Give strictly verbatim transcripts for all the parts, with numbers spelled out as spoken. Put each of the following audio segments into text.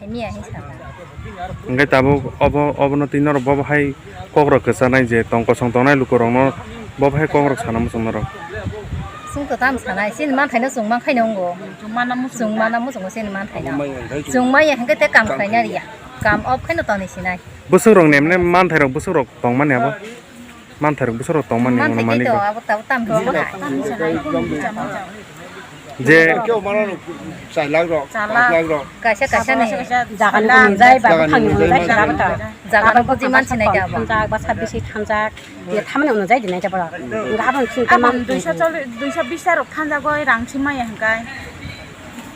Miya hin sana. Hingke tabuk obo, obono twi norok bobo hai kokrok kwchanai je tong kosong tongnai lukurokno bobo hai kokrok sana muchung norok. Chwng to tam sanai, chini manthaino chwng mankhaino wngo. Chwng mana muchungo, chini manthaino. Chwng maya hingke te kam khlaina riya. Kam off khaino toni sinai. Bwswkrokni emne manthairok bwswkrok tongmani abo? Manthairok bwswkrok tongmani. Manthai mano tei manwi to, abo tabuk tam hinwi sanai. Je keo mano chai lakh rok, chai lakh, paanch lakh rok. Kaisa kaisa ni. Jaga ni unujai ba, jaga ni buphang ni unujai, unujai jaga ta. Jaga rok buji mansinai da ba. Thamjak ba sabisi thamjak. Ye thamani unujai dinai da ba. Nga abang sing ka man. Abang duiso choli, duiso bis rok thamjak goi rang si maya hingkai.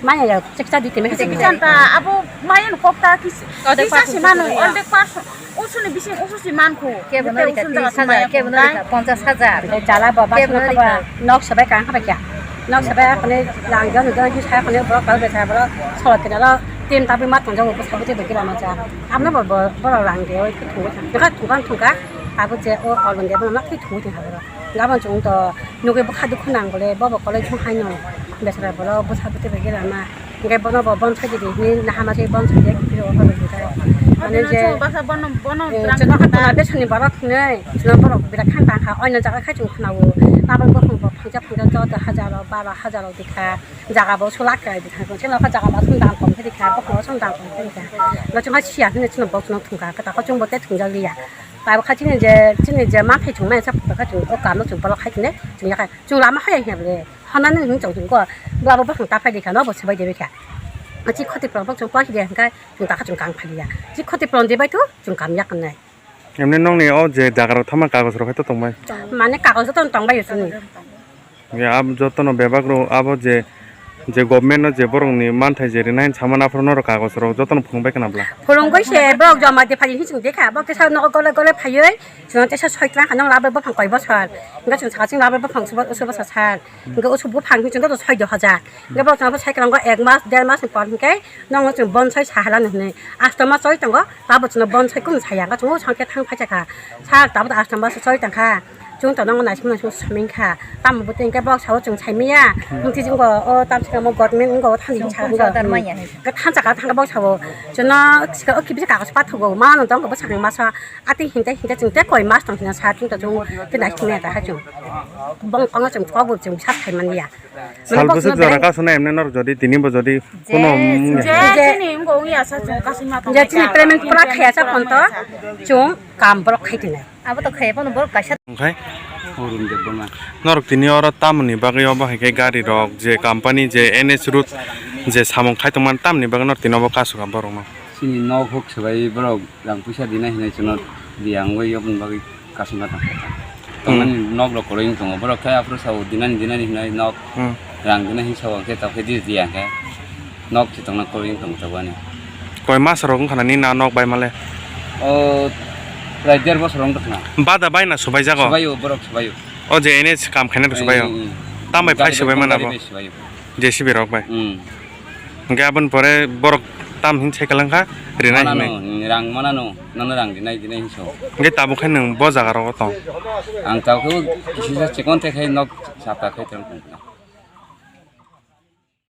Maya ya, cheksa di teme. Cheksa ta abo maya no kok ta kis-, kisa si mano, ordek pass. Usuni bising usu si mankho. Kebo no rika tris hajar, kebo no rika ponchas hajar. Jala baba kebo no rika. Nok sabai kang khabai kya. Nok sabai akhone lang jon jon hi sa akhone borok kal besa borok solo kena lo tim tabi mat tonjo bo sabu te bagi lama ja. Amna bo borok lang de oi thung thung thung thung. Abo je o alon de bo mak thung thung ha. Gabon chwng to nugwi bwkha dukhu nang bole bobo college thung haino besra bolo bwsa bwtwi bai gela ma hingke bono bo bonsai di hini nahama se bonsai di kiri o horo hingke mane je chwng basa bono bono eh, rang chwng kata. Khana besani borok hinwi chwng borok birat khan tang kha oino jaga khai chwng khana o tabang bokhong bo phangsa phangsa choudo hajar o baro hajar o dikha jaga bo sulak kai dikha chwng jaga bo song dam kom khe dikha bokhong bo song dam kom khe dikha lo chwng ha siya hini chwng bo chwng thung kha kata ko chwng bo te thung jak liya. Tabuk kha chini je, chini je manthai chwng maya sa phuto kha chwng o kamo chwng bolok khai tini chwng yakhai chwng lama haya hiya bole. Hana nini hini chwng chwng ko bwlabo bwswng ta phai di kha no bo swbai de kha. Chi khoti phlong chwng poi de hwnkhe chwng ta kha chwng kang phai ya. Chi khoti phlong de bai thu chwng kam yak nai. Emni nokni o je jaga rok thama kagoj rok hai to tong bai. Mane kagoj to tong bai chwng. Ya, ab jotono bebak rok abo je, je government no je borok ni manthai je rinai hinwi sama na phuru norok kagoj rok jotono phunuk bai khna bla. Phunuk bai se borok joma de phai hinwi chwng de kha, borok tesa nogo gole gole phaiwi chwng tesa soi tlang kha nang labo buphang koi bosor, hingke chwng saka chwng labo buphang usu bosor sal, hingke usu buphang hinwi chwng joto soi do hajar, hingke borok chwng abo sai kwlango ek mas der mas ni por hingke nongo chwng bonsai sahala ni hinwi asto mas choli tongo, labo chwng bonsai kunu saya, hingke chwng o sangke thang phai chakha, sal tabuk asto mas choli tangkha. Chwng to nangma naising naising saming kha. Tamo bo tei hwnkhe bok sao chwng saimanya. Hmm. Mungti jwngo o tam saka mo godmen wngo o thani chwng sa wngo. Chwng sa darmaya hai. Khe thansa ka thangkha bok sao. Chwngno sika o kibisa kagos pathugo. Ma no tong ko bwsakni masa. Ati hinte hinte chwng tei koi mas tong hina sa chwng to chwng tei naising maya ta ha chwng. Bong kongo chwng kok bo chwng sa saimanya. Sal bwswk jora kasuna emne nor jodi tini bo jodi kono je chini wngo wngya sa chwng kasima tong. Je chini payment pura khaya sa phone to chwng kam borok khai tinai. Abo to khaiya phano borok kaisa. Okhai? Arun Debbarma. Norok tini oro tamoni bagwi obo hai khe gari rok je company je N S route je samung khai tongmani tamoni bagwi norok tini obo kasuk borokno. Chini nok huk swbai borok rang puisa dinai hinwi chwngno riyangwi oboni bagwi kasuk na tongkha. Hmm. Tongmani nok rok kwrwi wng tongo borok khe aphuru sao dinani dinani hinwi nok hmm rang dinai hinwi sao hwnkhe tokhe di riya hwnkhe. Nok se tongna koi wng tong tabani. Koi mas rok wngkha na nini na nok bai male? O prai der bosor wng tongna. Bada bai na subai jago? Subai o borok subai o. O je N S kam khaina subai o. Hmm, hmm. Tam bai phai subai mana bo? J C B rok bai. Hmm. Hingke aboni pore borok tam hin sai kalang kha rinai hinwi. Manano, hmm, rang manano, nono rang dinai dinai hinso. Hingke tabuk khai nwng bo jaga rogo tong? Ang tabuk khe kisi sa chikon te khai nok sapta khai tong tong.